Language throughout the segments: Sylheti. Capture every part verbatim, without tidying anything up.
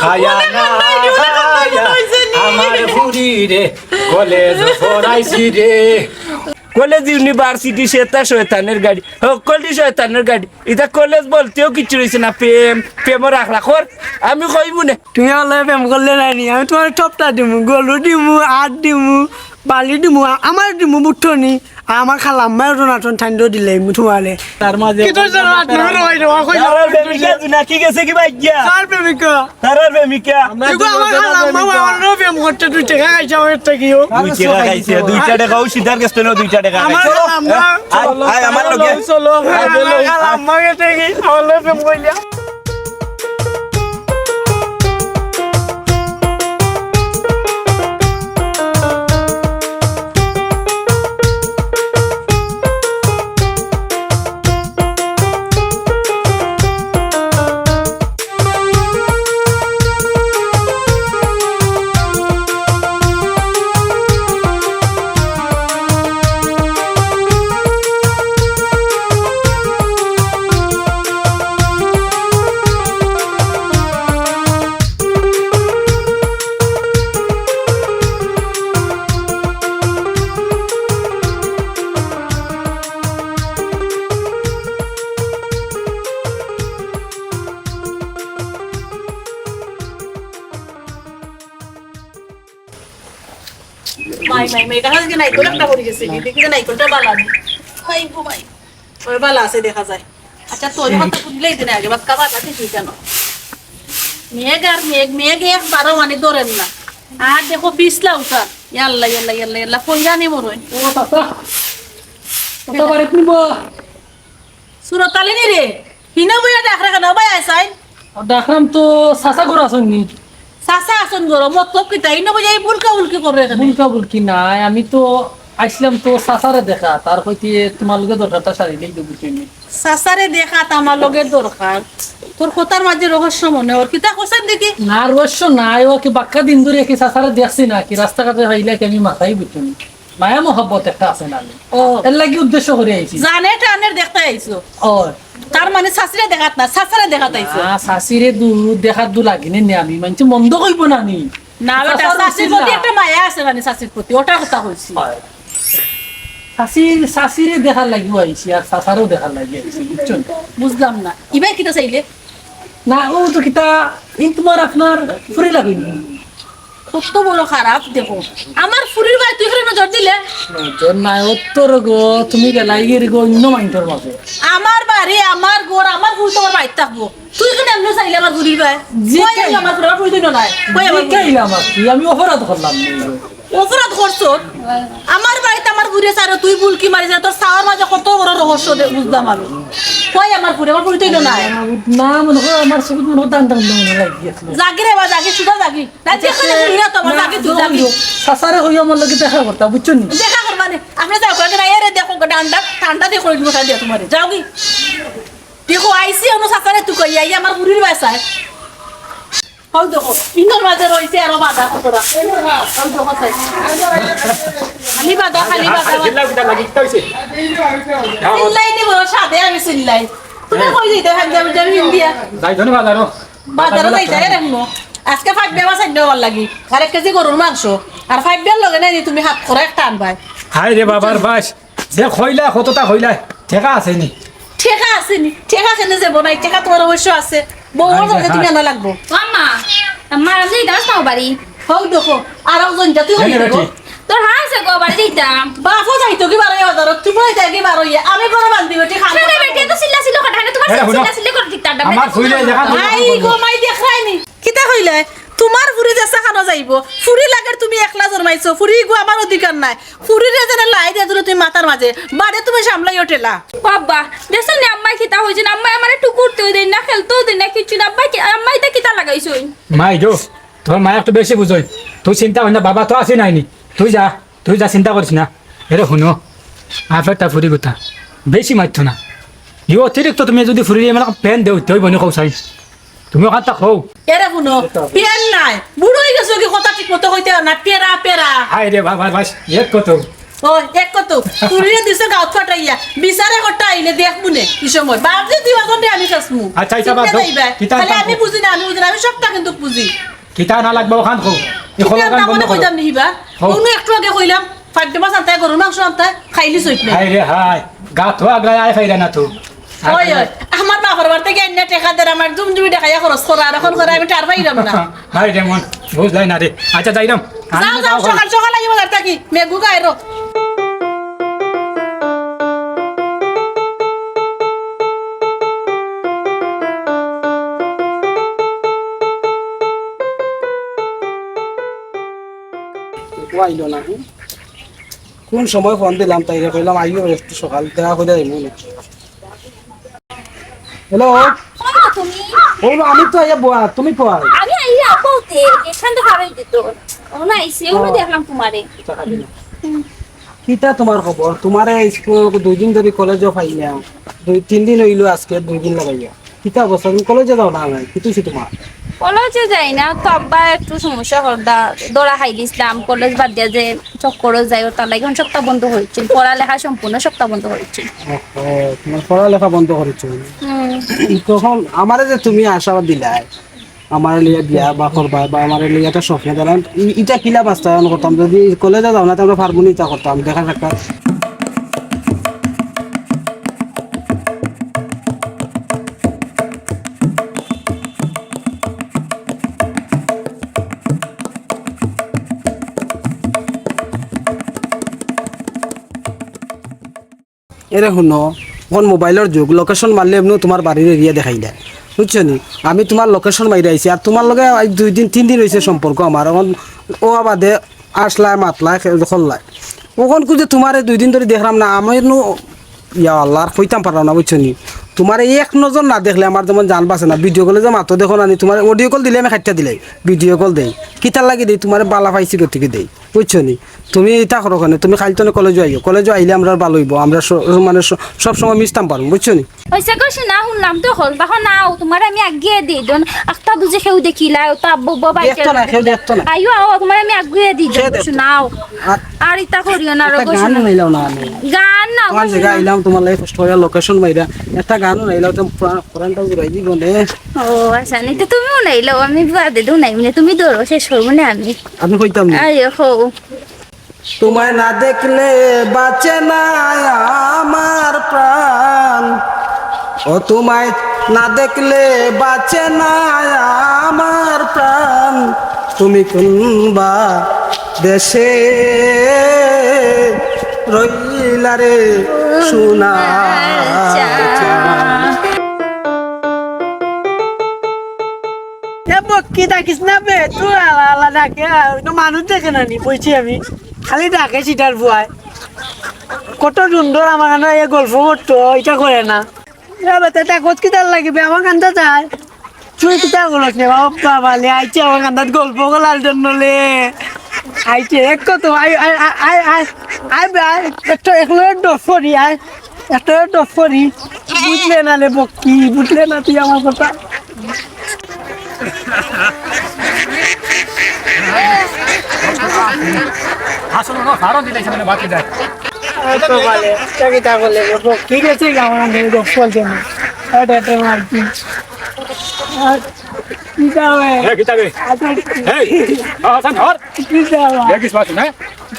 খায়া না খায়া আমার ফুরি রে, কলেজ পড়াইছি রে। কলেজ ইউনিভার্সিটি সেটা শয়তানের গাড়ি, হকলটি শয়তানের গাড়ি। ইটা কলেজ বলতেও কিচ্ছু রইছে না, প্রেম, প্রেমর আখড়া কর। আমি কইমু নে। তুমি আমার লগে প্রেম করলে নাই নি, আমি তুমারে টপটা দিমু, গলু দিমু, আত দিমু, বালি দিমু, আ-, আমার দিমু, বুঝছো নি? আর আমার খালাম্মায় ওটা নাটন ঠান্ডা দিলে তুমারে। তার মাঝে কিতা জানো, আট নম্বর হইলো, কই তারার প্রেমিকা জুনাকি গেছে কি ভাই গিয়া? তার প্রেমিকা। তারার প্রেমিকা। এগো আমার খালাম্মা, আমার প্রেম করতে দুই টাকা খাইছে আমার একটা কিও। দুই টাকা খাইছে, দুইটা টাকাও সিদ্ধার গেছে না, দুইটা টাকা আমার খাইছে। খালাম্মা। আয়, আয়, আমার লগে। চলো, আমার খালাম্মা গেছে কি, আমার লগে প্রেম কইলা। মাই, মাই, মাই, দেখা যায় যে নাইকল একটা পড়ি গেছে, দেখি যে নাইকলটা বালা নি। মাই গো মাই। ওই বালা আছে দেখা যায়। আচ্ছা, তোর কথা বুঝলেই দিন আগে, বাক্কা বালা দেখি কেন? মেঘ আর মেঘ, মেঘ একবারও মানে ধরেন না। আর দেখো পিছলা উঠার। ইয়াল্লা, ইয়াল্লা, ইয়াল্লা, ইয়াল্লা, কইরা নি মরই। ও চাচা, চাচা বাড়িত নিব। সুরত আলী নি রে? হিনো বইয়া ডাকরা কেনে? ও ভাই আইছইন? ডাকরাম তো চাচা ঘর আছইন নি? চাচা আছইন ঘর, মতলব কিতা? হিনো বইয়া এই বুলকা বুলকি করে কেনে? বুলকা বুলকি নাই, আমি তো আইছলাম তো চাচারে দেখা, তার কইতে তুমার লগে দরকারটা সারি লই দেবো তুমি। চাচারে দেখা তো আমার লগে দরকার। তোর কথার মাঝে রহস্য মনে অর, কিতা কইছইন দেখি? না, রহস্য নাই, ও কি বাক্কা দিন ধরি কি চাচারে দেখছি না, কি রাস্তাঘাটে হইলে কি আমি মাথায় বুঝছি না। মায়া মহব্বত একটা আছে না নি? ও। এর লাগি উদ্দেশ্য করি আইছি। জানে টানের দেখতে আইছো। ও। তার মানে চাচিরে দেখাত না, চাচারে দেখাত আইছো। না, চাচিরে দু-, দেখাত দু লাগি নে নে আমি, মানছি মন্দ কইব না নি? না বেটা, চাচার চাচির উচিত প্রতি না। একটা মায়া আছে মানে চাচির প্রতি, ওটার কথা কইছি। হয়। চাচির, চাচিরে দেখার লাগিও আইছি আর চাচারেও দেখার লাগি আইছি, বুঝছো নি? বুঝলাম না। ইবাই কিতা চাইলে? না, ও তো কিতা, ইন তুমার আপনার ফুরি লাগইনি। কত বড় খারাপ দেখো। আমার ফুরির বায় তুই কেনে নজর দিলে? নজর নাই, অত্তর গো, তুমি গেলাইগিরি গো, অন্য মাইনষর মাঝে। আমার বাড়ি, আমার ঘর, আমার ফুরি তুমার বাড়িত থাকবো। তুই কেনে এমনে চাইলে আমার ফুরির বায়? জি কই কাই- আমার ফুরি, আমার ফুরি তুই নাই। কই আমার ফুরি? কাইলাম আর কি, আমি অপরাধ করলাম নি গো। অপরাধ করছো? আমার বাড়িত আমার ফুরিরে ছাড়ো, তুই বুলকি মারি যা, তোর চাওয়ার মাঝে কত বড় রহস্য দে-, বুঝলাম আমি। কই আমার ফুরি? আমার ফুরি তো অইলো নাই। না, মনে হয় আমার চকুত মনে হয় দান দান মনে লাগি গেছে। যাগি রে বা, যাগি, সুজা যাগি। না, আচ্ছা, দেখো না, সে-, ফুরি না তো আমার, না, যাগি তুই, যাগি। চাচারে কইও আমার লগে দেখা করতা, বুঝছো নি? দেখা করবা নি? আপনি যাও, কয়েকদিন আইয়া রে দেখো, ঠান্ডা, ঠান্ডা দিয়ে করে দিব, ঠান্ডা দিয়ে তোমারে। যাওগি? দেখো, আইছি, অনু চাচারে তুই কই, আইয়া আমার ফুরির বাসায়। হউ দেখো, ইন্দুর মাঝে রইছে আরো বাধা কতটা। হউ দেখো তাই। খালি বাধা, খালি বাধা। চিল্লাও কিতা লাগি, কিতা হইছে? চিল্লাই নি বড় সাদে আমি চিল্লাই। তুমি কই যাইতে হাত যাবে যাবে ইন্ডিয়া? যাই ধনে বাজারো। বাজারো যাইতে রে হুনো। আজকে ফাইভ বেবা সাইড দেওয়ার লাগি। আর এক কেজি গরুর মাংস। আর ফাইভ বের লগে নাই নি তুমি হাত করে একটা আনবাই। হায় রে বাবার বাস। যে কইলা, কতটা কইলা, টেকা আছে নি? টেকা আছে নি? টেকা কেনে যাইবো না? টেকা তোমার অবশ্য আছে। বউর আরে লগে তুমি হ্যাঁ। আনা লাগবো। ও আম্মা, আম্মা, আমি যাইতাম আজকে বাড়ি। হউ দেখো, আর একজন যা, তুই এনে হই দেখো। বেটি। তোর হ্যাঁ আছে গো, বাড়ি যাইতাম। বাপও যাইতো কি বারো হাজার, তুই বই যাই কি বারো ইয়ে। আমি করে বান্ধি বেটি খান ছেলে কথা বেটি বলবো। তো চিল্লা চিল্লি করে, না তোমার এ, হুনো। চিল্লা চিল্লি করে ঠিক তার দাম আমার নাই। ফুইলে দেখা আই গো, মাই দেখ রাইনি। কিতা কইলে? তোমার ফুরি যেছা খানো যাইবো। ফুরি লাগের তুমি একলা জন্মাইছো। ফুরি ইগু আমার অধিকার নাই। ফুরিরে যেন লাই দিয়া দিলে তুমি মাথার মাঝে। বাড়ে তুমি সামলাইও ঠেলা। বাবা, দেখছো নি আম্মায় কিতা কইছইন? আম্মায় আমারে টুকুরতেও দেইন না, খেলতেও দেইন না, কিচ্ছু না। আব্বাই কি, আম্মায় ইতা কিতা লাগাইছইন? মাই গো, তোর মা একটু বেশি বুঝইন। তুই চিন্তা করিস না, বাবা তো আছি নাইনি। তুই যা, তুই যা, চিন্তা করিস না। এরে হুনো, আফের তা ফুরি গুতা। বেশি মারতো না। ই অতিরিক্ত তুমি যদি ফুরি মানে প্যান দেও, তুই বনি কও চাই। তুমি ওখান থাক হও। এরে হুনো, পেন নাই। বুড়ো হই গেছো কি কথা ঠিক মতো কইতে পারো না, পেরা, পেরা। হায় রে বাবা, বাস, এক কত। ওই, এক কত? তুলিয়া দিছে গাউত ফাটাইয়া। বিচারে করতে আইলে দেখমু নে, ই সময়। বাপ যে দিবা কোনটা আমি চাসমু। আচ্ছা, আচ্ছা, বাদ দেও। কিতা খালি আমি বুঝি না, আমি বুঝি না, আমি সবটা কিন্তু বুঝি। কিতা না লাগবো ওখান কও। এই কিতা খবর কান বন্ধ করো। কইতাম নি হিবা? হো। কোনো একটু আগে কইলাম, ফাড্ডে মাছ আনতে, গরুর মাংস আনতে, খাইলি সইত না। হায় রে হায়, গাউত আগায় আয় ফাইরা না তো। ওই, ওই, আমার বাপর বাড়ি থাকি আইনা টেকা দের, আমার জুমজুমি দেখাইয়া খরচ করা, আর এখন করে আমি টের পাইলাম না। হায় রে মন, বুঝলাই না রে। আচ্ছা, যাইরাম। যাও, যাও, সকাল সকাল আইও বাজার থাকি, মেঘু গায়রো। ও আইলো না, হুম? কোন সময় ফোন দিলাম, তাইরে কইলাম, "আইও একটু সকাল, দেখা করে আইমু নে।" হ্যালো। কই গো তুমি? ও, আমি তো আইয়া বওয়া, তুমি কই? আমি আইয়া বওতে, গেটখান তো ফাড়াই দিত। ও না, আইসি, ও ও। দেখলাম তোমারে। আচ্ছা, খালি না। হুম। কিতা তোমার খবর? তোমারে স্কুল দুই দিন ধরি কলেজও পাই না। দুই তিন দিন অইলো আজকে, দুই দিন লাগাইয়া। কিতা অবস্থা? তুমি কলেজে যাও না, নাই? কিতা অইছে তোমার? কলেজে যাই না, তো আব্বা একটু সমস্যা করদা, ধরা খাই দিছিলাম, কলেজ বাদ দিয়া যে চক্করও যাই, ওটার লাগি এখন সবটা বন্ধ করেছিল, পড়ালেখা সম্পূর্ণ সবটা বন্ধ করেছিল। ওহো, তোমার পড়ালেখা বন্ধ করেছিল। হুম। তখন আমারে যে তুমি আশা দিলায়, আমারে লইয়া বিয়া বা করবা, বা আমারে লইয়া একটা স্বপ্ন দিলাম, ই-, ইটা কিলা বাস্তবায়ন করতাম? যদি কলেজে যাও না, তো আমরা পারমু নি ইটা করতাম, দেখা যাক। এরে হুনো, অখন মোবাইলর যুগ, location মারলে এমনেও তোমার বাড়ির area দেখাই দেয়, বুঝছো নি? আমি তোমার location মাইরা আইছি, আর তোমার লগে আজ দুই দিন, তিন দিন অইছে সম্পর্ক আমার, অখন ও বাদে আসলায়, মাতলায়, খে-, করলায়। অখন কুদে তোমারে দুই দিন ধরি দেখলাম না, আমি নু, ইয়া আল্লাহ, আর কইতাম পারলাম না, বুঝছো নি? তোমারে এক নজর না দেখলে আমার যেমন জান বাঁচে না। Video call-এ যে মাতো দেখো না নি, তোমারে audio call দিলে আমি কাটিয়া দিলাই, video call দেই। কিতার লাগি দেই? তোমারে বালা পাইছি গতিকে দেই, বুঝছো নি? তুমি ইটা করো কেনে? তুমি কাইল তনে কলেজো আইও, কলেজো আইলে আমরা ভালা অইবো, আমরা স-, মানে স-, সব সময় মিশতাম পারমু, বুঝছো নি? অইছে গো, শোনা, হুনলাম তো হল, দেখো না, ও তোমারে আমি আগিয়ে দিই, জন আখতা বুঝে কেউ দেখিলা, ও তো আব্বু আব্বা বাইকে দেখতো না, কেউ দেখতো না। আইও, আও, তোমারে আমি আগিয়ে দিই, কেউ জন দেখতো না। শোনাও। আর আর ইতা করিও না, একটা রোগো, গান শোনা। হুনাইলাও না আমি। গান না, তোমার গো, জায়গা শোনা। আইলাম, তোমার life story আর location মাইরা। একটা গান হুনাইলাও, তো পুরা-, পুরানটা ঘুরাই দিব নে। ও, আচ্ছা, নি তো তুমি হুনাইলাও, আমি বাদে দু নাই, মানে তুমি ধরো, শেষ করবো না আমি। আমি কইতাম না। আইও, হো। তোমায় না দেখলে বাঁচে না আমার প্রাণ, ও তোমায় না দেখলে বাঁচে না আমার প্রাণ, তুমি কোন বা দেশে রইলা রে সোনা চাঁদ। এ বক্কি, ডাকিস না বে, তুই আলা আলা ডাকে, আর তো মানুষ দেখে না নি, বইছি আমি। খালি ডাকে সিটার বুয়ায়। কত সুন্দর আমার কাছে এ গল্প করতো, ইটা করে না। এ বেটা, তা কত কিতার লাগিবে, আমার কান্দা যায়। তুই কিতা বলছ রে বাবা, বাবা লে, আইছে আমার কান্দাত গল্প করার জন্য লে। আইছে, এক কত, I, I, I, I, I, I, I, একটু এক লোক ডফ করি, আয়। এত তো করি, বুঝলে না রে বক্কি, বুঝলে না তুই আমার কথা। আসলে না, ফারন দিলে সেখানে বাকি যায়। আর তো বলে, তা কিতা বলে রে বক্কি, গেছে কি আমার আগে গল্প বলতে না। এটা তো আর কি। আর কিতা হবে? এ, কিতা হবে? আচ্ছা, এই, আ, হাসান, ধর। কিতা হবে? দেখিস, বাসন, হ্যাঁ?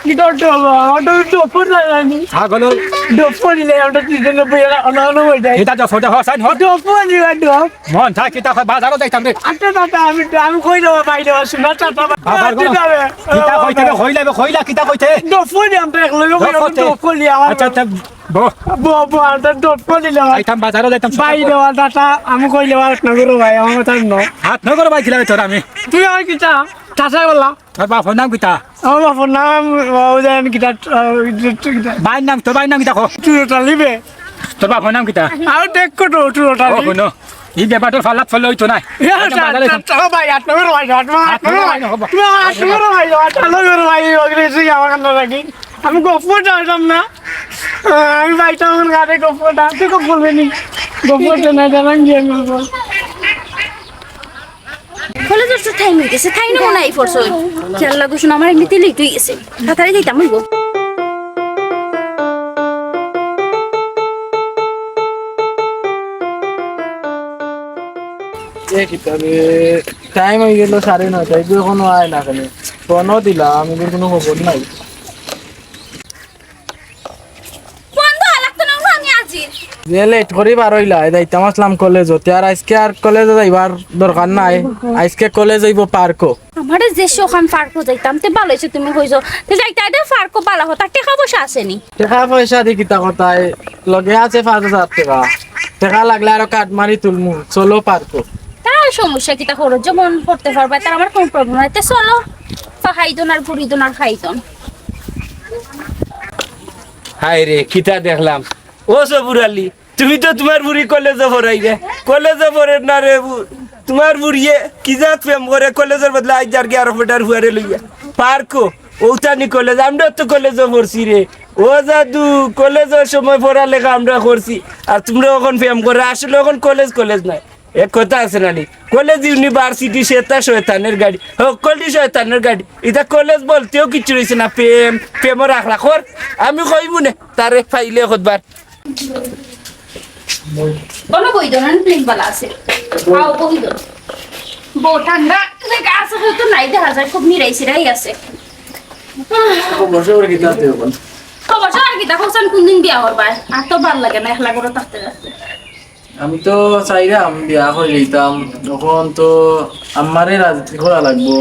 কিতা হবে? আমার তো ডফ লাগানি। ছাগল। ডফ দিলে আমরা দুইজনে বইয়া অন্য অন্য হয়ে যাই। কিতা ডফ, ডফ, হাসান, ধর। ডফ দিবা, ডফ। মন থাক, কিতা হয়, বাজারও যাইতাম রে। আচ্ছা, দাদা, আমি, আমি কই দেবো, বাইরে আসুন, আচ্ছা, দাদা। বাজার করো। কিতা কইতে রে, কইলা বে, কইলা, কিতা কইতে? ডফ দিলে আমরা এক লগে ডফ বইয়া করতে। ডফ দিলে আমার আচ্ছা, আচ্ছা, বো। বো, বো, আমরা ডফ দিলে আমার। যাইতাম, বাজারও যাইতাম, বাইরে আমার দাদা, আমি কইলে আর নগর ভাই, আমার কথা ন। হাত নগর ভাই দিলাম তোর আমি। তুই আর কিতা? চাচা বললা? তোর বাপর নাম কিতা? আমার বাপর নাম, ও, জানেন কিতা, আহ, কিতা? ভাইর নাম, তোর ভাইর নাম কিতা কো? তুই ওটা নিবে? তোর বাপর নাম কিতা? আর দেখ কত, তুই ওটা ও, নিবে? হুনো, এই ব্যাপারটা ফালাত ফেলে হইতো না। এ, আচ্ছা, আচ্ছা, বাজারে আচ্ছা, আচ্ছা, ও ভাই, আট নম্বর ভাই, আট নম্বর, আট নম্বর ভাই। আট নম্বর ভাই, আট নম্বর ভাই, আট নম্বর ভাই, ওকে এসে আমার কাছে রাখি। আমি গপ্প জানতাম না। আহ, আমি ভাইটা আমার গাড়ি গপ্পটা, তুই গপ্প বলবি নি? গপ্প জানাই জানান গিয়ে আমি বলবো। কলেজর তো টাইম অই গেছে, তাই না মনে হয় পড়ছো। খেয়াল লাগো, শোনো, আমার এমনিতে লেট অই গেছে, তাড়াতাড়ি যাইতাম অইবো। কিতাবে টাইম অই গেল সাড়ে নয়টা, এগু এখনো আয় না কেনে? ফোনও দিলাম, এগুর কুনু খবর নাই। ফোন তো লাগতো না, আমি আজি। যে লেট করি বার অইলা, এ যাইতাম আছলাম কলেজো, তে আর আইজকে আর কলেজো যাইবার দরকার নাই। আইজকে কলেজ অইবো পার্কো। আমারে যে শখ আমি পার্কো যাইতাম, তে ভালা অইছে তুমি কইছো। তে যাইতায় দে পার্কো, ভালা কথা, টেকা পয়সা আছে নি? টেকা পয়সা দি কিতা করতায়, লগে আছে পাঁচ হাজার টেকা। টেকা লাগলে আরো কাটমারি তুলমু, চলো পার্কো। তার সমস্যা কিতা, খরচ যেমন করতে পারবায়, তার আমার কুনু প্রবলেম নাই। তে চলো, ফাহাইদন আর ফুরিদন আর খাইদন। হায় রে, কিতা দেখলাম। ও সবুর আলী, তুমি তো তুমার ফুরি কলেজো পড়াইরে, কলেজো পড়ের না রে। তুমার ফুরিয়ে কি জাত প্রেম করে, কলেজর বদলে আইজ যারগি আরো বেটার ফুয়ারে লইয়া পার্কো। অউতা নি কলেজ, আমরা তো কলেজো পড়ছি রে। ও জাদু, কলেজর সময় পড়ালেখা আমরা করছি, আর তুমরা অখন প্রেম করো। আসলে অখন কলেজ কলেজ নায়, এক কথা আছে না নি, কলেজ ইউনিভার্সিটি সেটা শয়তানের গাড়ি, হক্কলটি শয়তানের গাড়ি। ইতা কলেজ বলতেও কিচ্ছু রইছে না, প্রেম, প্রেমর আখড়া কর। আমি কইমু নে তারে পাইলে কতবার। কোনো বই দোকান প্লেন বালা আছে। আও বই দো। বউ ঠান্ডা জাগা আছে, কেউ তো নাই দেখা যায়, খুব নিরাই সিরাই আছে। খবর সবর কিতা আছে অখন? খবর সবর কিতা, কওছাইন কুনদিন বিয়া করবায়? আর তো ভালা লাগে না একলা ঘরো থাকতে থাকতে। আমি তো চাইরাম বিয়া করি লইতাম, অখন তো আম্মারে রাজি করা লাগবো,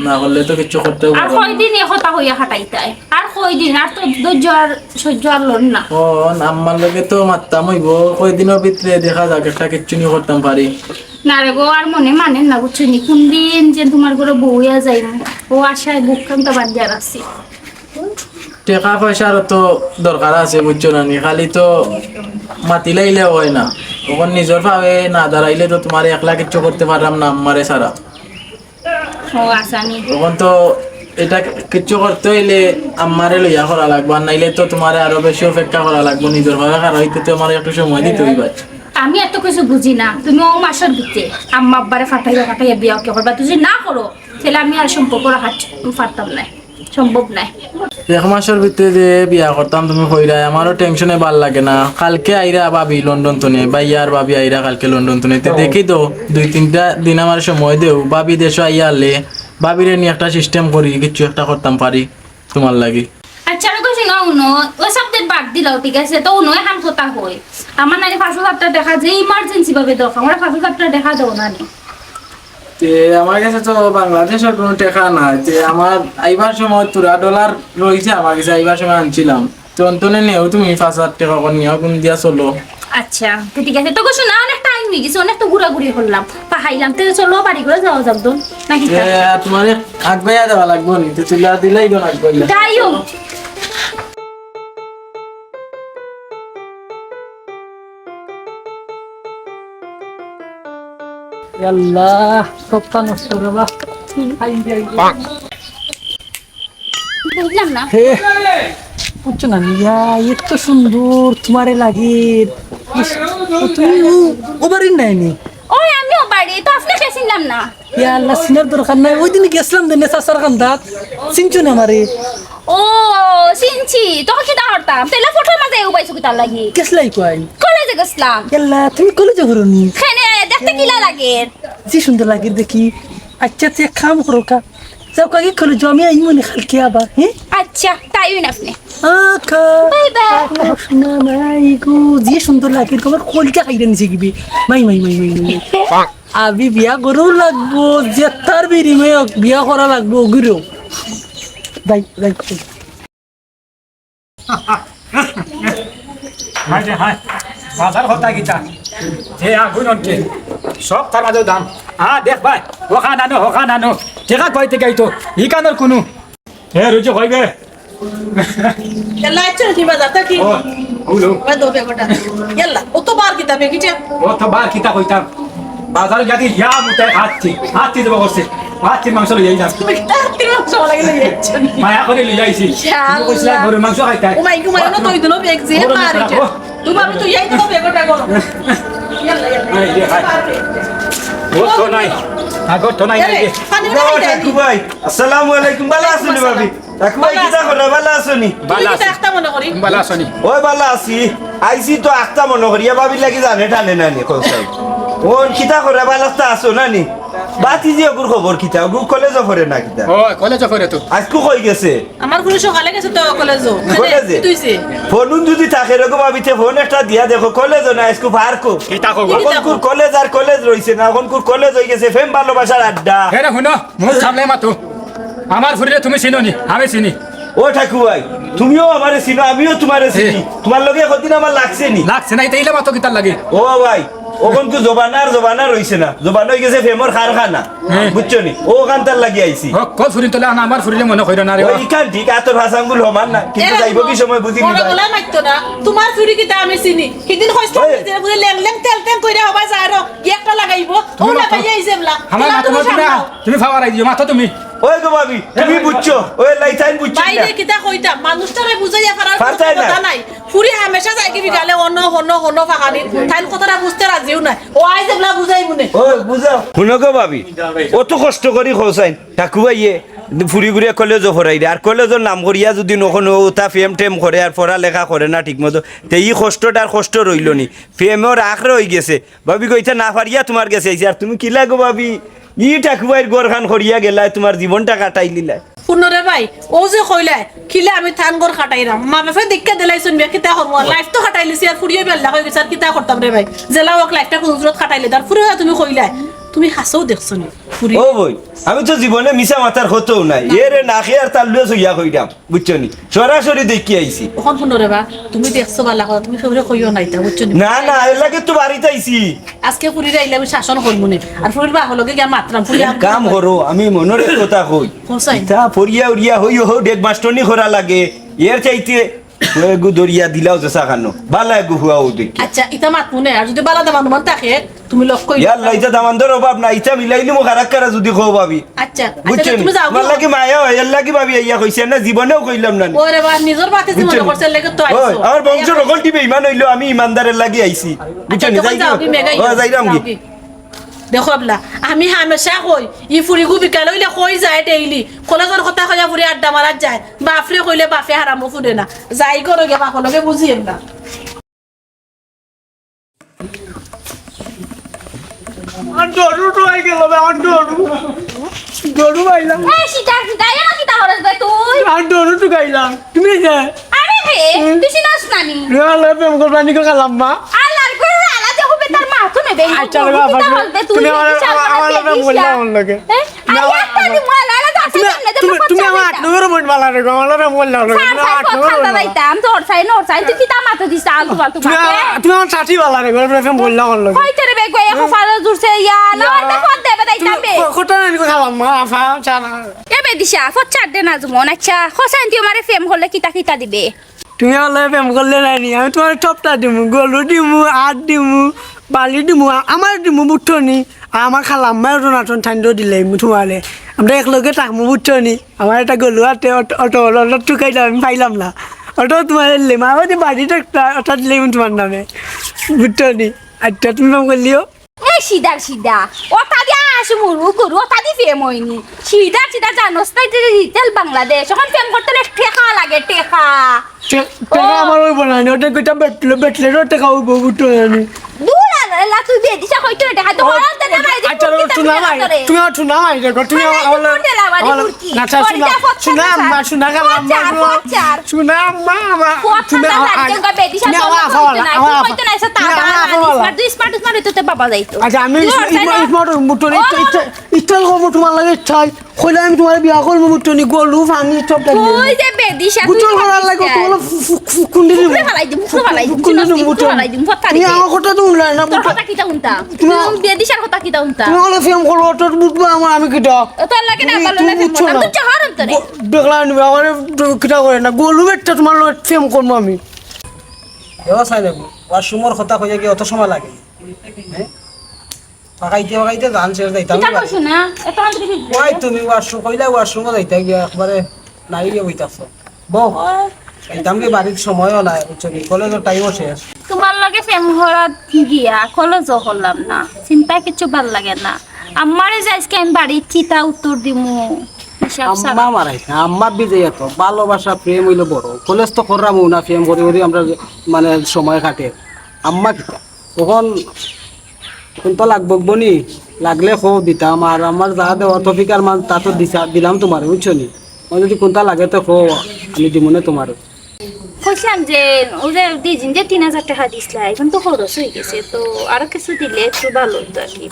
না করলে তো কিচ্ছু করতেও আর পারতাম না। কয়দিন এ কথা কইয়া খাটাইতায়? আর কয়দিন? আর তো ধৈর্য আর সহ্য আর লড় না। অখন আম্মার লগে তো মাততাম অইবো, কয়দিনর ভিতরে দেখা যাক একটা কিচ্ছু নি করতাম পারি। না রে গো, আর মনে মানের না, বুঝছো নি? কুনদিন যে তুমার ঘরো বউ অইয়া যাইমু, অউ আশায় বুকখান তো বান্ধিয়া রাখছি। টেকা পয়সারও তো দরকার আছে, বুঝছো না নি? খালি তো মাতিলাইলে অয় না। অখন নিজর পায়ে না দাঁড়াইলে তো তুমারে একলা কিচ্ছু করতে পাররাম না আম্মারে ছাড়া। ও আচ্ছা নি। অখন তো ইটা কিচ্ছু করতে অইলে আম্মারে লইয়া করা লাগবো, আর নাইলে তো তুমারে আরো বেশি অপেক্ষা করা লাগবো, নিজর পায়ে খাড়া অইতে তো আমারে একটু সময় দিতে অইবো। আমি এত কিছু বুঝি না, তুমি অউ মাসর ভিতরে আম্মা আব্বারে ফাটাইয়া ফাটাইয়া বিয়া ওকে করবা, তুমি যদি না করো, তাইলে আমি আর সম্পর্ক রাখাত পারতাম নায়। সম্ভব নায়। এক মাসর ভিতরে যে বিয়া করতাম তুমি কইরায়, আমারও টেনশনে ভালা লাগে না। কালকে আইরা ভাবি লন্ডন থনে, ভাইয়া আর ভাবি আইরা কালকে লন্ডন থনে। তে দেখি তো দুই তিনটা দিন আমারে সময় দেও, ভাবি দেশো আইয়া হারলে ভাবিরে নি একটা সিস্টেম করি, কিচ্ছু একটা করতাম পারি তুমার লাগি। আচ্ছা, আমি কইছি না, হুনো, অউ সাবজেক্ট বাদ দিলাও, ঠিক আছে? তো হুনো, অখন কথা কই, আমার নানি পাঁচ হাজার টেকা যে ইমার্জেন্সি ভাবে দরকার, আমারে পাঁচ হাজার টেকা দেও না নি। তে আমার গেছে তো বাংলাদেশর কুনু টেকা নাই, তে আমার আইবার সময় থুড়া ডলার রইছে আমার গেছে, আইবার সময় আনছিলাম। তে অন থনে নেও তুমি পাঁচ হাজার টেকা করি নিও, কুন দিয়া চলো। আচ্ছা, তো ঠিক আছে, তো কইছো না, অনেক টাইম অই গেছে, অনেক তো ঘুরাঘুরি করলাম, পাহাইলাম, তে চলো বাড়ি ঘরো যাওয়া যাক তো, নাকি? তে তুমারে আগুয়াইয়া দেওয়া লাগবো নি, তে তুইলা দিলাই দোন আগুয়াইয়া। যাইও। ইয়াল্লা, সবটা নষ্ট রে বা। বুঝলাম না। হে, বুঝছো না, মিয়া, এত সুন্দর তুমারে লাগে। ইস, তুমি ও, ও বাড়ির নায় নি? ওই, আমি ও বাড়ি, তো আপনাকে চিনলাম না। ইয়া আল্লাহ, চিনার দরকার নাই। ওই দিন গেছিলাম দেনে চাচার কান্দাত। চিনছো না আমারে? ও, চিনছি। তখন কিতা করতাম? তাইলে ফটো মাঝে উবাইছো কিতার লাগি? গেছলাই কই? কলেজে গেছলাম। ইয়াল্লা, তুমি কলেজে পড়ো নি? কেনে, দেখতে কিলা লাগে? যে সুন্দর লাগে দেখি। আচ্ছা, তুই এক কাম করো কা। যাও কাকি কলেজে, আমি আইমু নে কালকে আবার, হ্যাঁ? আচ্ছা, তাই অইন আপনে। আখা। Bye bye. আখা, শোনা নাই গো, যে সুন্দর লাগে, তোমার কলিজা খাইরে নিছে গিবি। মাই, মাই, মাই, মাই, মাই। আমি বিয়া করাও লাগবো, যেতার বিনিময়ে হোক, বিয়া করা লাগবো, ওগুলো। যাই, যাই। হায় রে হায়, বাজার কথা কিতা? যে আগুন অনকে, সব তার মাঝে দাম। আ, দেখ ভাই, ওখান আনো, ওখান আনো। টেকা কই থাকি আইতো, ইখানর কুনু। এ, রুজি কইবে? ইয়াল্লা, আইছো নি বাজার থাকি? ও, হলো। ওই দো বেগটা। ইয়াল্লা, অতবার কিতা বেগিটা? অতবার কিতা কইতাম? বাজার গিয়া মুতে হাতি, হাতি দেব করছে। হাতির মাংস লই যাইতাম। তুমি হাতির মাংস লাগে লই যাইছো নি? মায়া করি লই যাইছি। ইয়াল্লা। তুমি কইছিলা গরুর মাংস খাইতাম। ও মাই গো, মাই, অনো তো ওই দিনও বেগ যে গরুর মাংস পারে। রাখো। তোমার তো ইয়াই তো বেগটা করো। ইয়াল্লা, ইয়াল্লা। এই যে, হায়। ও তো নাই। আগর তো নাই, নাই যে। পানি উঠাই দেয়। ও, ঠাকু ভাই, আসসালামু আলাইকুম। ভালা আছইন নি ভাবি? তাকু ভাই, কিতা করো, ভালা আছো নি? ভালা আছি। আখতা মনো করি। ভালা আছো নি? ওই ভালা আছি। আইছি তো আখতা মনো করি, এ ভাবির লাগি জানে টানে না নি, কও চাই। অখন কিতা করো, ভালা আছো না নি? বাতি যে অগুর খবর কিতা, অগু কলেজো পড়ে না কিতা? ও, কলেজো পড়ে তো। আইজকু কই গেছে? আমার ফুরি সকালে গেছে তো কলেজো। কলেজে? কি অইছে? ফোন যুদি থাকে রে গো ভাবি, তে ফোন একটা দিয়া দেখো, কলেজো না, আইজকু পার্কো। কিতা খবর? অখনকুর কলেজ আর কলেজ রইছে না, অখনকুর কলেজ অই গেছে প্রেম ভালোবাসার আড্ডা। এরে হুনো, মুখ সামলে মাতো। আমার ফুরিরে তুমি চিনো নি? আমি চিনি। ও ঠাকু ভাই, তুমিও আমারে চিনো, আমিও তুমারে চিনি। তুমার লগে কদিন আমার লাগছে নি? লাগছে না, ইতা ইলা মাতো কিতার লাগি? ও ভাই, অখনকু জমানার জমানা রইছে না, জমানা অই গেছে প্রেমর কারখানা। হ্যাঁ। বুঝছো নি? অউ কান্তার লাগি আইছি। হক, কল ফুরি তোলে আনা, আমার ফুরিরে মনো কইরো না রে। ওই ইখান ঠিক, আতর পাঁচ আঙ্গুল সমান না, কিন্তু এরা যাইবো কি সময় বুঝি নি বড় ভাই। গলা মারতো না। তুমার ফুরি কিতা আমি চিনি। হিদিন কইছলাম ওই। যে বুলে লেং লেং তেল তেল কইরা হবা যায় আরো, গিয়া একটা লাগাইবো। তুমি ও মাতো। লাগাইয়া আইছে এবলা। আমার মাতো তুমি না। তুমি পাওয়ার আই দিও, মাতো তুমি। ওই গো ভাবি, তুমি বুঝছো? ওই লাইতাইন বুঝছো না? বাইরে কিতা কইতাম, মানুষটারে বুঝাইয়া পারার পারতাই না। কথা নাই। ফুরি হামেশা যায়গি বিকালে অনো, হনো, হনো ফাঁকানি। তাইন কথাটা বুঝতে রাজিও নায়। ও আইজ এবলা বুঝাইমুনে। ও বুঝাও। হুনো গো ভাবি, অত কষ্ট করি কও চাইন। ঠাকু ভাইয়ে ফুরিগুরে কলেজো পড়াইরে। আর কলেজর নাম করিয়া যুদি নখনো অতা প্রেম টেম করে আর পড়ালেখা করে না ঠিক মতো, তে ই কষ্টটা আর কষ্ট রইলো নি। প্রেমর আখরে অই গেছে। ভাবি গো, ইতা না পারিয়া তুমার গেছে আইছি। আর তুমি কিলা গো ভাবি, ই ঠাকু ভাইর ঘরখান করিয়া গেলায়, তুমার জীবনটা কাটাইলিলায়। হুনো রে ভাই, অউ যে কইলায়, কিলা আমি তান ঘর কাটাইরাম। মা বাপে দেখিয়া দিলাইছইন বিয়া, কিতা করমু? আর life তো কাটাইলিছি, আর ফুরিও বিয়া অইগেছে, আর কিতা করতাম রে ভাই? যেলা অউক lifeটা কুনুরুতে কাটাইলে, তার ফুরি অইয়া তুমি কইলায়, তুমি হাছাউ দেখছো নি? ফুরি। ও বইন, আমি তো জীবনে মিছা মাতার কথাউ নাই। এরে না খেয়ে আর তার লুয়ে সইয়া কইরাম, বুঝছো নি? সরাসরি দেখি আইছি। অখন হুনো রে বা, তুমি দেখছো ভালা কথা, তুমি কেউরে কইও না ইতা, বুঝছো নি? না, না, এর লাগি তো বাড়িত আইছি। আইজকে ফুরিরে আইলে আমি শাসন করমুনে। আর ফুরির বাপর লগে গিয়া মাতরাম, ফুরি এক কাম করো, আমি মনর এক কথা কই। কও চাইন। ইতা পড়িয়া উড়িয়া হই হো ডেগ মাস্টরনি করা লাগে। এর চাইতে এগু ধরিয়া দিলাও যে চা খানো। ভালা এগু হুয়া অউ দেখি। আচ্ছা, ইতা মাতমুনে। আর যুদি ভালা দামান উমান থাকে, তুমি লক্ষ্য করি ইয়াল্লা, ইতা দামান্দর অভাব নাই, ইতা মিলাইলিমু কারাক্কারা যুদি কও ভাবি। আচ্ছা, আচ্ছা, বুঝছো নি? তুমি যাও, তুমার লাগি মায়া অয়, এর লাগি ভাবি আইয়া কইছি, না জীবনেও কইলাম না নি। ওরে বা, নিজর বাতে যে মনে করছে, এর লাগি তো আইছো। আমার বংশর হকলটি বেইমান অইলেও আমি ইমানদারের লাগি আইছি। বুঝছো নি? আচ্ছা, যাই যাও, কি? তুমি মেঘাই ও, যাও, যাইরাম যাও কি? কি? দেখো এবলা, আমি হামেশা কই, ই ফুরিগু বিকাল অইলে কই যায় daily। কলেজর কথা কইয়া ফুরি আড্ডা মারাত যায়। বাপরে কইলে বাপে হারামো ফুরে না। যাই করো গে বাপর লগে বুঝি এবলা। আর ডরু তো আই গেল বে, আর ডরু। ডরু পাইলাম। এ, সিধা, সিধা, এ, কিতা করস বে তুই? আর ডরু তো গাইলাম। তুমি কে? আরে হে, তুই চিনস না নি? রে, আল্লাহ, প্রেম করবা নি গো, খালাম্মা? আল্লাহর গো, আল্লাহ যে হবে তার মা তো নেবে। আচ্ছা, রে বাবা, কিতা তুমি, বলবে তুই? তুমি আমার, বিশাল আমার, বড় আমার লগে বেটি মূল্য বিশাল। আমার লগে। এ, তুমি আরে আমার, একটা আমার, দিমু, আল্লাহ, আল্লাহ, তুমি, আচ্ছা, তুমি, তুমি তুমি আমার আট নম্বর মন বালা রে গো, আমার লগে মূল্য আমার লগে। স্যার, তুমি স্যার, আমার আট নম্বর কথা মন বালা। দাঁড়াইতাম, তোর সাই, নোর সাই, তুই কিতা মাতো দিস, আলতু ফালতু তুই মাতে? আমার, তুমি আমার ষাটি বালা রে গো, প্রেম করলা আমার লগে। কইতে রে বে, গো, এখন ফালো জুড়ছে, ইয়া, না, ইয়া। একটা ফোন দেবে, দাইতাম তুমি বে। ক-, কথা নাই, কথা বল, মা, আফা, চা না। এ বেদিশা, ফচ্চা আড্ডে না জুমন, আচ্ছা, হোসেন তুই আমারে প্রেম করলে কিতা কিতা দিবে? তুমি আমার লগে প্রেম করলে নাই নি, আমি তুমারে টপটা দিমু, গলু দিমু, আত দিমু, বালি দিমু, আ-, আমার দিমু, বুঝছো নি? আর আমার খালাম্মায় অটো নাটন ঠান্ডা দিলে তুমারে। আমরা এক লগে থাকমু, বুঝছো নি? আমার একটা গলু আতে, অটো, অটো, অটো টুকাইলাম, আমি পাইলাম না। অটো তুমারে দিলে, মা, ওই যে বাড়িটা একটা, ওটা দিলে আমি তুমার নামে। বুঝছো নি? আচ্ছা, তুমি প্রেম করলিও? এ সিধার সিধা। ওটা দিয়া আসে মুরু করু, ওটা দি প্রেম অয়নি। সিধার সিধা জানোস না, এটা Little Bangladesh। অখন প্রেম করতে হলে টেকা লাগে, টেকা। টে-, টেকা ও। আমার অইবো না, ওটা কইটা বেটলে-, বেটলেরও টেকা অইবো, বুঝছো নি? দূর আর এলা তুই বেদিশা কইতে হলে টেকা তো ও, হরান তে না মারি আচ্ছা, দিবি, তুমি কিতা আমার, করে? তুমি আমার, তুমি আমার, দেখো, তুমি আমার, খালি আমার, তুই আমার, টেলা মারি আমার, মুরকি। না, আচ্ছা, ওর শোনা, যা ফচ্চা শোনা, টেকা। আম্মা, শোনা, গেলাম, ফচ্চা, মা, গো। ফচ্চা। শোনা, আম্মা, আমার, ফচ্চা তুমি টেকা আমার, লাগে, আগে, ওকে বেদিশা তুমি আমার ফচ্চা আফা টেকা বলা, নাই। আমার তুই আফা। কইতে না, এসে তা তুমি আমার আফা বলা। Smart, smart, smart হইতে বাবা যাইতো। আচ্ছা, আমি তুই ওর smart, সাইডে smart মুটনি, ও, ইচ্ছা, ইচ্ছা, ইচ্ছা করবো তোমার লাগে, ইচ্ছাই। কইলে আমি তোমার বিয়া করবো, মুটনি, গলু, পানি, সব টাইম। তুই যে বেদিশা, তুই বুঝছো, করার লাগে, বেদিশা। তোমার ফু-, ফু-, ফু-, কুন্ডি দিবো। ফুকরে ফালাই দিবো, ফুকরে ফালাই দিবো, কুন্ডি চিনস দিবো, নি, ফুকরে মুটনি। ফালাই দিবো, ফটকা তুমি দিবো। আমার কথা তো শুনলে না, তোর বুঝছো? কথা কিতা হুনতা? তুমি তুমি বেদিশার কথা কিতা হুনতা? তুমি হলো প্রেম করো, অত বুঝবো আমার, আমি কিটা? তোর লাগে না, তুমি, ভালো তুমি লাগে বুঝছো প্রেম না। করো। তুই চাহার অন্তরে। ব-, দেখলাম নি, আমার তো কিটা করে না, গলু বেটটা তোমার লগে প্রেম করবো আমি। এ, ও সাইন, ওয়াশরুমর কথা কইয়া কি অত সময় লাগে? হ্যাঁ? পাকাইতে পাকাইতে জান শেষ যাইতাম কিতা না। কইছো না? এত আন্তরিক ওই তুমি ওয়াশরুম কইলা, ওয়াশরুমও যাইতা গিয়া একবারে নাই গিয়া বইতাছো। বউ, ওই। যাইতাম কি বাড়ির সময়ও নাই, বুঝছো নি? কলেজর টাইমও শেষ। তোমার লগে প্রেম করাত গিয়া কলেজও করলাম না। চিন্তা কিচ্ছু ভাল লাগে না। আমারে যে আইজকে আমি বাড়িত কিতা উত্তর দিমু? হিসাব ছাড়া। আম্মা মারাইস না, আম্মা বিজয় এত ভালোবাসা, প্রেম অইলো বড়। কলেজ তো কররাম না, প্রেম করি করি আমরা মানে সময় কাটে। আম্মা কিতা? অখন কুনতা লাগবো বনি? লাগলে কও দিতাম, আর আমার যা দেওয়া তৌফিক আর মান তা তো দিছা, দিলাম তুমারে, বুঝছো নি? অখন যদি কুনতা লাগে তো কও, আমি দিমুনে তুমারে। কইছিলাম যে, ওই যে দুই দিন যে তিন হাজার টেকা দিছলা, অখন তো খরচ অই গেছে, তো আরো কিছু দিলে একটু ভালো অইতো আর কি।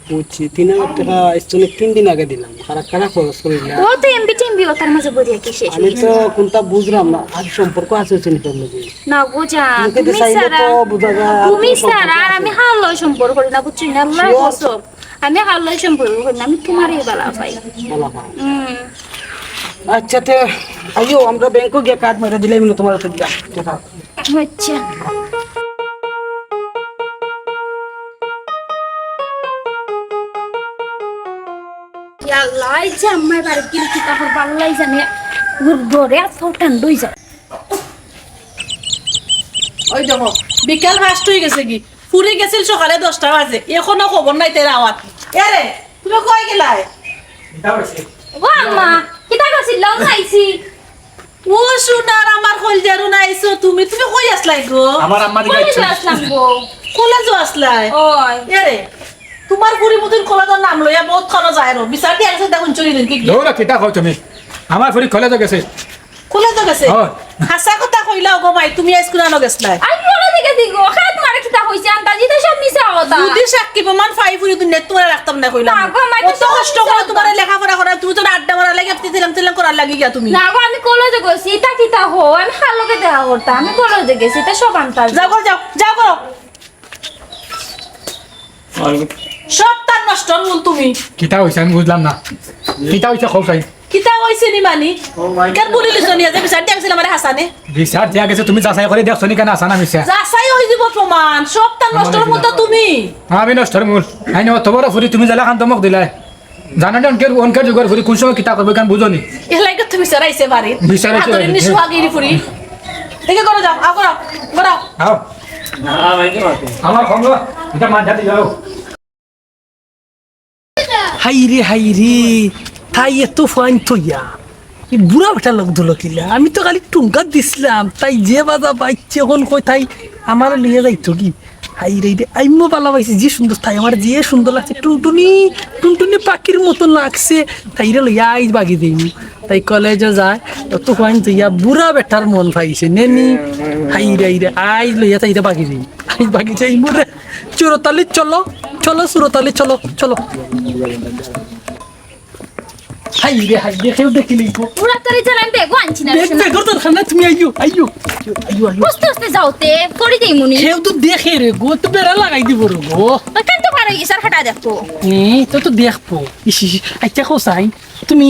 বুঝছি, তিন হাজার টেকা আইজ থনে তিন দিন আগে দিলাম, খারা খারা খরচ করি না। ও তো এমবি টেমবি ওটার মাঝে ভরিয়া কি শেষ অই গেছে? আমি তো কুনতা বুঝলাম না, আর সম্পর্ক আছে চিনি তোর লগে? না গো জান, তুমি ছাড়া, তুমি ছাড়া আর আমি হার লগে সম্পর্ক করি না, বুঝছো নি? আল্লার কসম, আমি হার লগে সম্পর্ক করি না, আমি তুমারেউ ভালা পাই। ভালা পাই। হুম। আচ্ছা, তে আইও, আমরা ব্যাংকো গিয়া কার্ড মারি দিলাইমু তুমার টেকা। আচ্ছা। ইয়া আল্লাহ, এই যে আম্মায় বাড়িত গেলে কিতা করবা আল্লায় জানে, ঘরে আত পাও ঠান্ডা অই যায়। ওই দেখো, বিকাল পাঁচটা অই গেছে গি, ফুরি গেছিল সকালে দশটা বাজে, অখনো খবর নাই তাইর আওয়াত। এরে, তুমি কই গেলায়? ও আম্মা, কিতা করছিল? আইছি। ও সোনার আমার কইলজার হুন আইছো তুমি, তুমি কই আছলায় গো? আমার আম্মা দিকে কলেজো আইছি। আছলাম গো। কলেজো আছলায়? ওই। এরে, তুমার ফুরি মতন কলেজর নাম লইয়া বউত খানো যায় রো। বিচার দিয়া গেছে দেখুন চুরি দিন কি কি? দৌড়া কিতা কও তুমি? আমার ফুরি কলেজো গেছে। কলেজো গেছে? হয়। হাছা কথা কইলাও গো মাই, তুমি আইজ কুনানো গেছলায়? আমি কলেজো গেছি গো, খাত মারে কিতা কইছে আন্দাজি তো সব মিছা কথা। যদি সাক্ষী প্রমাণ পাই ফুরি দুনিয়াত তুমারে রাখতাম না কইলাম। না গো, মাই তো অত সব কষ্ট মিছা করে কথা। তুমারে লেখাপড়া করাই, তুমি তো আড্ডা মারার লাগি, আপনি তিলাম তিলাম করার লাগি গিয়া তুমি। না গো, আমি কলেজো গেছি, ইতা কিতা কও? আমি কার লগে দেখা করতাম? আমি কলেজো গেছি, ইতা সব আন্দাজি। যাও গো, যাও, যাও গো। সব তার নষ্টর মূল তুমি। কিতা অইছে আমি বুঝলাম না। কিতা অইছে কও চাই? কিতা অইছে নি মানি? ও মাই কার বলি লিছো নি যে বিচার দিয়া গেছিল আমারে হাছানে? বিচার দিয়া গেছে, তুমি যাচাই করি দেখছো নি কেনে হাছা না মিছা? যাচাই অই যিবো প্রমাণ, সব তার নষ্টর মূল তো তুমি। আমি নষ্টর মূল। আইনে অত বড় ফুরি তুমি যেলাখান ধমক দিলায়। জানো নি অনকের, অনকের যুগর ফুরি কুন সময় কিতা করবো, ইখান বুঝো নি? এর লাগি তুমি বিচার আইছে বাড়িত। বিচার আইছে বাড়িত। সুহাগিনী ফুরি। দেখে করো যাও, আও করো, করো। আও। না, ভাই, কি মাতে? আমার খবর, ইটা মাঝে দিয়ে যাও। হায়রে, হায়রে, তাই এত ফাইন থইয়া। ই বুড়া বেটা লগ ধরলো কিলা? আমি তো খালি টুঙ্কা দিছলাম, তাই যে বাজা বাইছে অখন কই তাই আমারে লইয়া যাইতো কি? হায়রে রে, আইমো বালা পাইছি, যে সুন্দর তাই আমার যে সুন্দর লাগছে, টুনটুনি, টুনটুনি পাখির মতো লাগছে, তাইরে লইয়া আইজ বাগি দিমু। তাই কলেজো যায়, অত ফাইন থইয়া বুড়া বেটার মন পাইছে, নেনি? হায়রে, হায়রে, আইজ লইয়া তাইরে বাগি দিমু। আইজ বাগি যাইমু রে। সুরতালি চলো, চলো সুরতালি চলো, চলো। হায়রে, হায়রে, কেউ দেখিলিবো। পুরা তোরে জ্বালান বেগও আনছি না, বেগ, শোনা। বেগর দরকার নাই, তুমি আইও, আইও, আইও, আইও, আইও। আস্তে আস্তে যাও, তে পড়ি যাইমুনি। কেউ তো দেখে রে গো, তো বেড়া লাগাই দিবো রে গো। ওই কান তো পার অই গেছে, আর হাটা দেখবো। এ, তো তো দেখবো। ইস, ইস, ইস। আচ্ছা, কও চাই, তুমি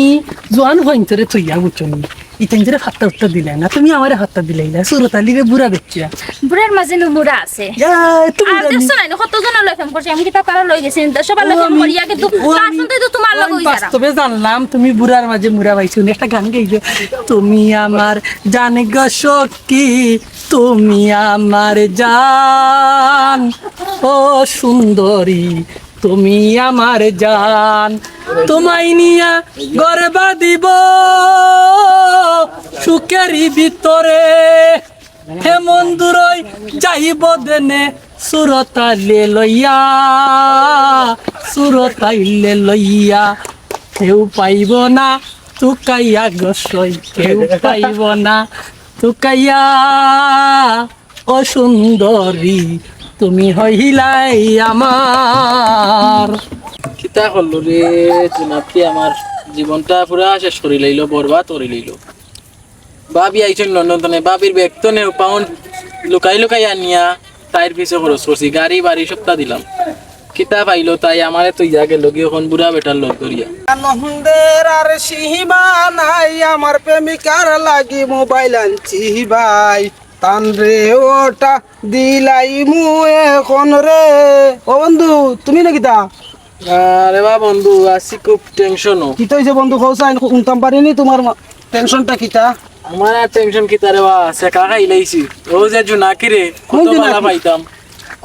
জোয়ান হইন্তরে থইয়া বুঝছো নি? ইতাইন্তরে ফাত্তা উত্তা দিলায় না, তুমি আমারে ফাত্তা দিলাই না। সুরত আলীরে বুড়া বেচ্চা। বুড়ার মাঝে নু বুড়া আছে। ইয়া, তুমি আর বুড়া নি? দেখছো না, কত জন লই ফেম করছে, আমি কি তা তারা লই গেছি? সবার লই ও, ফেম আমি, করি, আগে তো ও, আমি, লাস্ট তো তোমার ও, লগে আমি হই যারা। বাস্তবে জানলাম তুমি বুড়ার মাঝে মুড়া পাইছো। একটা গান গাইবে, তুমি আমার জান গো সখী, তুমি আমার জান, ও সুন্দরী, তুমি আমার জান, তোমায় নিয়া ঘর বাঁধিব সুখের ভিতরে। হে মন দূরই যাইব দেনে সুরতালে লইয়া, সুরতাইলে লইয়া। কেউ পাইব না তুকাইয়া গো সই, কেউ পাইব না তুকাইয়া। ও সুন্দরী, তুমি হইলাই আমার। কিতা করলো রে, জুনাকি আমার জীবনটা পুরা শেষ করি লাইলো, বরবাদ করি লাইলো। ভাবি আইছইন লন্ডন তনে, ভাবির ব্যাগ তনে পাউন্ড লুকাই লুকাই আনিয়া তাইর পিছে খরচ করছি, গাড়ি বাড়ি সবটা দিলাম। কিতা পাইলো তাই আমারে থইয়া গেলো গি অখন বুড়া বেটার লগ ধরিয়া। আনন্দের আর সীমা নাই, আমার প্রেমিকার লাগি মোবাইল আনছি ভাই। তানরে ওটা দিলাইমু এখন রে। ও বন্ধু, তুমি না কিতা? আরে বা বন্ধু, আছি খুব টেনশনো। কিতা অইছে বন্ধু, কও চাইন, হুনতাম পারিনি তুমার মা-, টেনশনটা কিতা? আমার আর টেনশন কিতা রে বা, ছেকা খাইলাইছি। ও যে জুনাকি রে, কোন কত বালা জুনাকি? পাইতাম।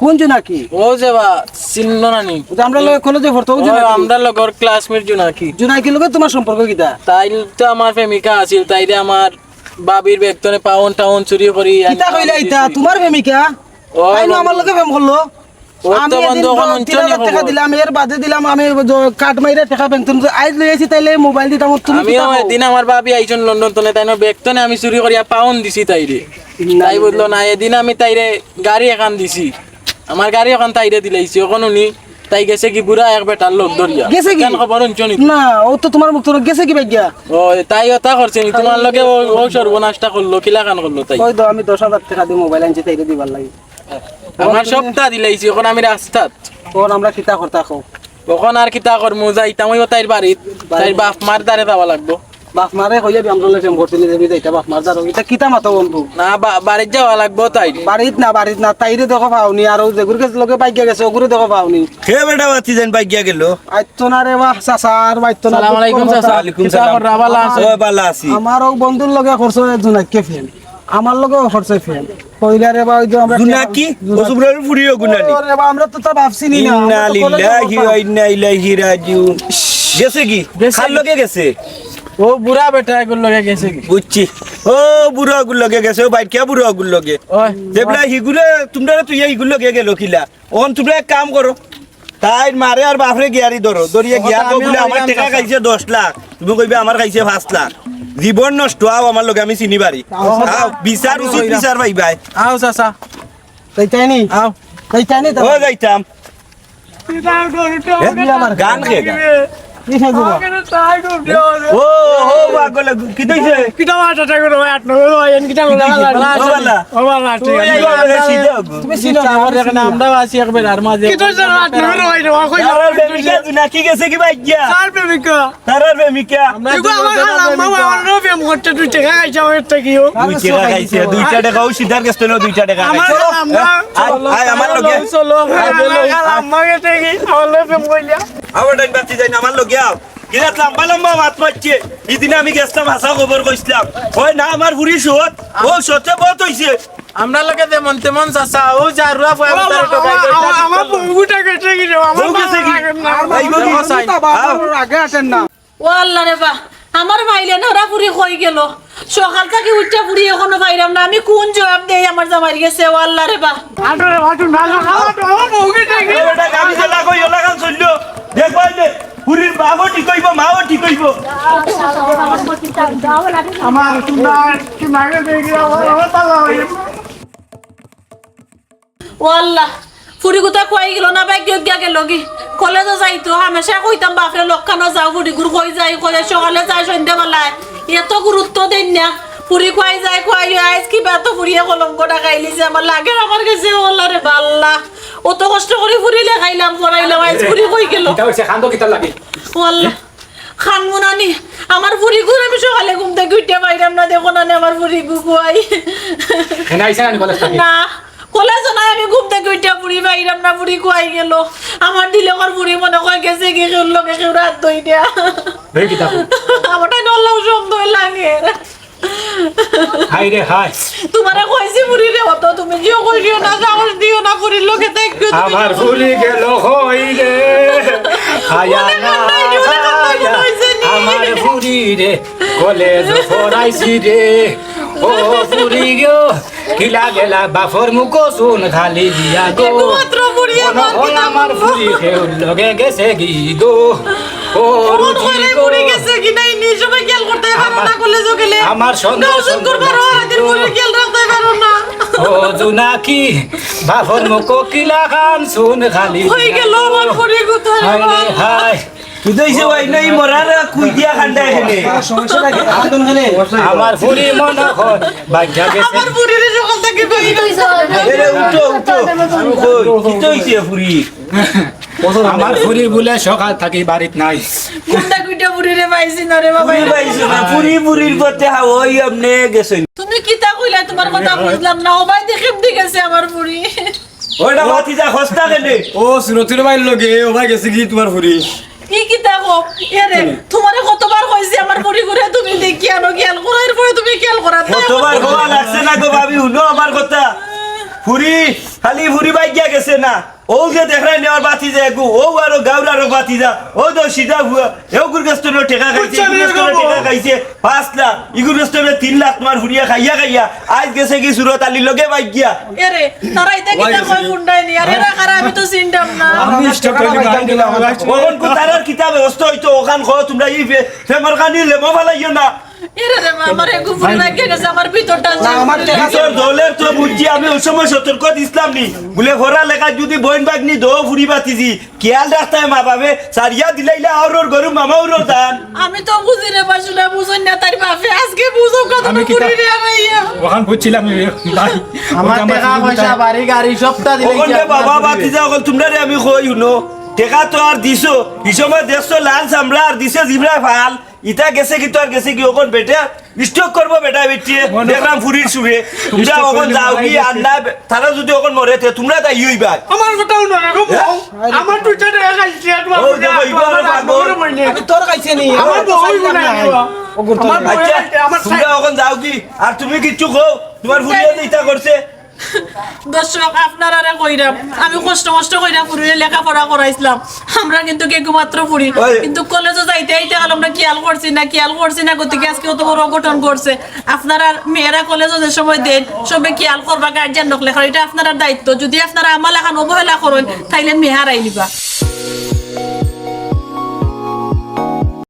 কোন জোনাকি? ও যে বা, চিনলো না নি? ও যে আমরার লগে কলেজে পড়তো, ও ও, জোনাকি? আমরার লগর classmate জোনাকি। জোনাকির লগে তুমার সম্পর্ক কিতা? তাই তো আমার প্রেমিকা আছিল, তাইরে আমার ভাবির বেতনে পাউন্ড টাউন্ড চুরি করি কিতা কইলা ইতা? তুমার প্রেমিকা? ও তাই না বন্ধু। আমার লগে প্রেম করলো? ও তো আমি এদিন বন্ধু, অখন তিন হাজার টেকা দিলাম, এর বাদে দিলাম আমি ওই যে কাট মাইরা টেকা ব্যাংক তুলতে আইজ লই আইছি, তাইলে মোবাইল দিতাম, তুমি কিতা কও? এদিন আমার ভাবি আইছইন লন্ডন তনে, তাইন বেতনে আমি চুরি করিয়া পাউন্ড দিছি তাইরে। না, তাই বুঝলো না, এদিন আমি তাইরে গাড়ি এখান দিছি। আমার গাড়ি অখান তাইরে দিলাইছি, অখন উনি তাই গেছে কি বুড়া এক বেটার লগ ধরিয়া। গেছে কি? কেন খবর হুনছো নি? না, ও তো তুমার মুখ তো গেছে কি ভাইগিয়া? ও, তাই ওটা করছে নি, তুমার লগে ও, ও সর্বনাশটা করলো, কিলাখান করলো তাই? ওই তো আমি দশ হাজার টেকা দি মোবাইল আনছি তাইরে দিবার লাগি। আমার সবটা দিলাইছি, অখন আমি রাস্তাত। অখন আমরা কিতা করতা কও? অখন আর কিতা করমু, যাইতাম অইবো তাইর বাড়িত, তাইর বাপ মার দ্বারে যাওয়া লাগবো। বাপ মারে কইয়া বিয়াম করলে প্রেম করতে নিয়ে যাবি, যাইতা বাপ মার দ্বারো। ইতা কিতা মাতো বন্ধু? না, বা-, বাড়িত যাওয়া লাগবো তাই। বাড়িত না, বাড়িত না, তাইরে দেখো পাওনি, আর ও যেগুর গেছে লগে বাইগিয়া গেছে, ওগুরে দেখো পাওনি। কে বেটা বাতি যেন বাইগিয়া গেল? আইতো না রে বাহ, চাচা, আর বাইতো না। সালাম আলাইকুম চাচা। ওয়ালাইকুম কিতা সালাম। কররা, ভালা আছো? ও, ভালা আছি। আমার ও বন্ধুর লগে করছে জোনাকিয়ে প্রেম। আমার লগেও করছে প্রেম। কইলা রে বা, ওই যে আমরা জোনাকি? জোনাকি। ও সুবরার ফুড়ি অগুর নানি? ও রে বা, আমরা তো তা ভাবছি নি না। ইন্না লিল্লাহি ওয়া ইন্না ইলাইহি রাজিউন। গেছে কি? গেছে কার কি? লগে গেছে? ও বুড়া বেটা এগুর লগে গেছে কি? বুঝছি। ও বুড়া অগুর লগে গেছে, ও বাইর কিয়া বুড়া অগুর লগে? ওই। যে বেটা হিগুরে, তুমরারে তুই হিগুর লগে গেল কিলা? অন তুমরা এক কাম করো, তাইর মারে আর বাপরে গিয়ারি ধরো, ধরিয়া ও গিয়া কথা কও আমিও বুলে আমার কইলাম টেকা চাচা। খাইছে দশ লাখ, তুমি কইবে আমার খাইছে পাঁচ লাখ। জীবন নষ্ট, আও আমার লগে, আমি চিনি বাড়ি। আও, আও, বিচার আমিও উচিত কইলাম। বিচার পাইবায়। আও চাচা। তাই তাই নি? আও। তাই তাই নি তো? ও যাইতাম। এ? গান কে গান? কিসে যাবা? ও, ও, পাগল, কি দইছে? কিতা মাথা টাকা রে, আট নম্বর, এন কিতা করে, ভালা আছে? ও, ভালা। ও, ভালা, ঠিক আছে। তুমি আইবা, বেশি যাও গো। তুমি চিনো না, আমার চিনো। আমরাও আছি একবার আর মাঝে। কিতা জানো, আট নম্বর, ওই রে, ওই কই? তারার প্রেমিকা, তুই না কি গেছে কি ভাই গিয়া? কার প্রেমিকা? তারার প্রেমিকা। এগো আমার হালাম মামা, আমার প্রেম করতে তুই টেকা খাইছ আমার থেকে। দুই টেকা খাইছে, দুইটা টেকাও সিদ্ধার গেছে না, দুইটা টেকা আমার খাইছে। হালাম না। আয়, আয়, আমার লগে। চলো, চলো। আয়, আমার হালাম মাগে থেকে, আমার লগে প্রেম কইলা। আবার ডাইন বাতি যাই না, আমার লগে আও। গিরাত লম্বা লম্বা মাত মারছে। ইদিন আমি গেছলাম, হাছা খবর কইছলাম। ওই না, আমার ফুড়ি সৎ। ও সতে বহুত অইছে। আমরার লগে যেমন তেমন চাচা, ও জারুয়া ফুয়া ও, ও, ও, ও, আমার বউটা গেছে কি রে? আমার বউ গেছে কি? ভালো লাগে না। আইবো কি? দেখো চাই। বাবা, আও। আগে আসেন না। ও আল্লাহ রে বা, আমার মাইলে না ওরা ফুড়ি কই গেল? সকাল থাকি উঠা ফুড়ি এখনো পাইলাম না। আমি কোন জবাব দেই আমার জামাইর গেছে? ও আল্লাহ রে বা। আটো রে, আটো না, আটো, আমার বউ গেছে কি? এ বেটা, গাড়ি চালা কই, ওলা কান চললো। দেখো এই যে, ফুড়ির বাপও ঠিক অইবো, মাও ঠিক অইবো। আমার সুন্দর, কি মাগে দেখি, আমার, আমার তালা হয়ে। ও আল্লাহ, ফুড়ি গুতা কই গেল না, ভাইগ্য গিয়া গেল কি? কলেজো যাইতো, হামেশা কইতাম বাপরে, লক্ষণও যাও, ফুড়িগুর কই যাই, কই যাই, সকালে যাই, সন্ধ্যাবেলায়। এত গুরুত্ব দেইন না। ফুড়ি কই যাই, কই যাই, আইজ কিবা তো ফুড়িয়ে কলঙ্ক ডাকাইলিছে আমার লাগের আমার গেছে, ও আল্লাহ রে বা আল্লাহ। অত কষ্ট করি ফুড়ি লেখাইলাম, পড়াইলাম, আইজ ফুড়ি কই গেল? কিতা অইছে? কান্দো কিতার লাগি? ও আল্লাহ। খান মুনানি, আমার ফুড়িগুর আমি সকালে ঘুম থাকি উঠিয়া পাইরাম না, দেখো না নে আমার ফুড়িগু কই। এনে আইছে না নি কলেজ থাকি? না, কলেজো নাই, আমি ঘুম থাকি উঠিয়া ফুড়ি পাইরাম না, ফুড়ি কই গেল। আমার দিলে কর ফুড়ি মনে কয় গেছে কি কেউর লগে কেউ রাত দই দেয়া। এই কিতা কও? আমার তাই নল্লাও সন্দেহ লাগে। হায় রে হায়। তোমারে কইছি ফুড়িরে অত, তুমি জিও কইলিও না, সাহস দিও না ফুড়ির লগে দেখিও তুমি। আমার ফুড়ি গেল কই রে? আয়া না। আমার ফুড়িরে কলেজ পড়াইছি রে। ও ফুড়ি গো, কিলা গেলা বাফর মুখো চুন খালি দিয়া গো। একমাত্র ফুড়ি মনে আমার হয় আমার ফুড়ি কেউর লগে গেছে গি গো। ও রুজি গো। ফুড়ি গেছে কি নাই, নি সবাই খেয়াল করতে পারো না, কলেজো গেলে। আমার সন্দেহ করবার, হাদির ফুড়ির খেয়াল রাখতে পারো না। ও জুনাকি, বাফর মুখো কিলা খান চুন খালি হয়ে গেল আমার ফুড়ি কোথায়? হায় রে হায়। তুই তো এসে ভাই নাই, মরার কুই দিয়া খান্ডা এখানে। সমস্যা থাকে, আন্দোলন খেলে। আমার ফুড়ি মনে হয় ভাগ্যা গেছে। আমার ফুড়িরে সকাল থাকি পাই না। এরে উঠো, উঠো। কই, কি তো হইছে ফুড়ি? আমার ফুড়ি বুলে সকাল থাকি বাড়িত নাই। কোনটা কুইটা ফুড়িরে পাইছি না রে বাবা। ফুড়ি পাইছো না, ফুড়ি ফুড়ির পথে হাওয়াই আপনি গেছেন। তুমি কিতা কইলা? তোমার কথা বুঝলাম না। ও ভাই, দেখে এমনি গেছে আমার ফুড়ি। ওইটা বাতি যা খস্তা কেনে? ও সুরতুর ভাইর লগে, ও ভাই গেছে কি তোমার ফুড়ি? কি কিতা কও? এরে, তোমারে কতবার কইছি আমার ফুড়ি ঘুরে তুমি দেখি আনো, খেয়াল করো, এরপরে তুমি খেয়াল করার না। কতবার কওয়া লাগছে না গো ভাবি, হুনো আমার কথা। ফুরি, খালি ফুরি বাইগিয়া গেছে না। অউ যে দেখরায় নি আমার ভাতিজা এগু, অউ আরো গাউর আরো ভাতিজা, অউ তো সিধা ফুয়া, এগুর গেছ থনে টেকা খাইছে, এগুর গেছ থনে টেকা খাইছে, পাঁচ লাখ, ইগুর গেছ থনে তিন লাখ তুমার ফুরিয়ে খাইয়া খাইয়া, আইজ গেছে গি সুরত আলীর লগে বাইগিয়া। এরে, তারা ইতা কিতা কয় হুনরায় নি? আরে, এরা কারা, আমি তো চিনতাম না। আমি স্টক করি দিলাম। অখন কু তারার কিতা ব্যবস্থা অইতো, অখান কও তুমরা, ই ফে-, ফেমার খানি লেমো ফালাইও না। এরে রে মা, আমার এগু ফুরি বাইগিয়া গেছে, আমার ভিতরটা জ্বলে। ভিতর জ্বলের তো বুঝছি, আমি অউ সময় সতর্ক দিছলাম নি। বুলে পড়ালেখা যুদি বইন ভাগনি দো ফুরি ভাতিজি, খিয়াল রাখতায় মা বাপে, সারিয়া দিলাইলা আউরর গরু মামা উরর ধান। আমি তো বুঝি রে বা, হুনো, বুঝইন না, তার বাপে আইজকে বুঝউক কত আমি কিতা ফুরি রে আমার ইয়া। অখান বুঝছিলাম রে ভাই। আমার টেকা পয়সা, বাড়ি গাড়ি সবতা দিলাইছি। অখন রে বাবা, ভাতিজা অকল তুমরারে আমি কই হুনো, টেকা তো আর দিছো, ই সময় দেখছো লাল চামড়া আর দিছে জিবরা ফাল। ইতা গেছে গি তো আর গেছে গি, অখন বেটা স্টক করবো বেটা বেটিয়ে, দেখরাম ফুরির সুরে। তুমরা অখন যাওগি আর না, তারা যুদি অখন মরে তে তুমরা তাই অইবায়। আমার কথা হুনো রে গো, আমার দুইটা টেকা খাইছে, আর তোমার অউ দেখো, ইবার আমার পাগল। বউরে বইনে। আমি তোর খাইছে নি, আমার বউ অইবো না। আচ্ছা, আমার তুমরা অখন যাওগি, আর তুমি কিচ্ছু কও, তুমার ফুরিয়ে ইতা করছে। দর্শক, আপনারারে কইরাম, আমি কষ্ট মষ্ট কইরা ফুরিরে লেখাপড়া করাইছলাম, আমরা কিন্তু কেউ মাত্র ফুরি, কিন্তু কলেজো যাইতে যাইতে আমরা খিয়াল করছি না, খিয়াল করছি না, গতিকে আইজকে অত বড় অঘটন ঘটছে। আপনারার মেয়েরা কলেজো যে সময় দেইন, সবে খিয়াল করবা গার্জিয়ান অকলে, কারণ ইটা আপনারার দায়িত্ব। যুদি আপনারা আমার লাখান অবহেলা করইন, তাইলে মেয়ে হারাই নিবা।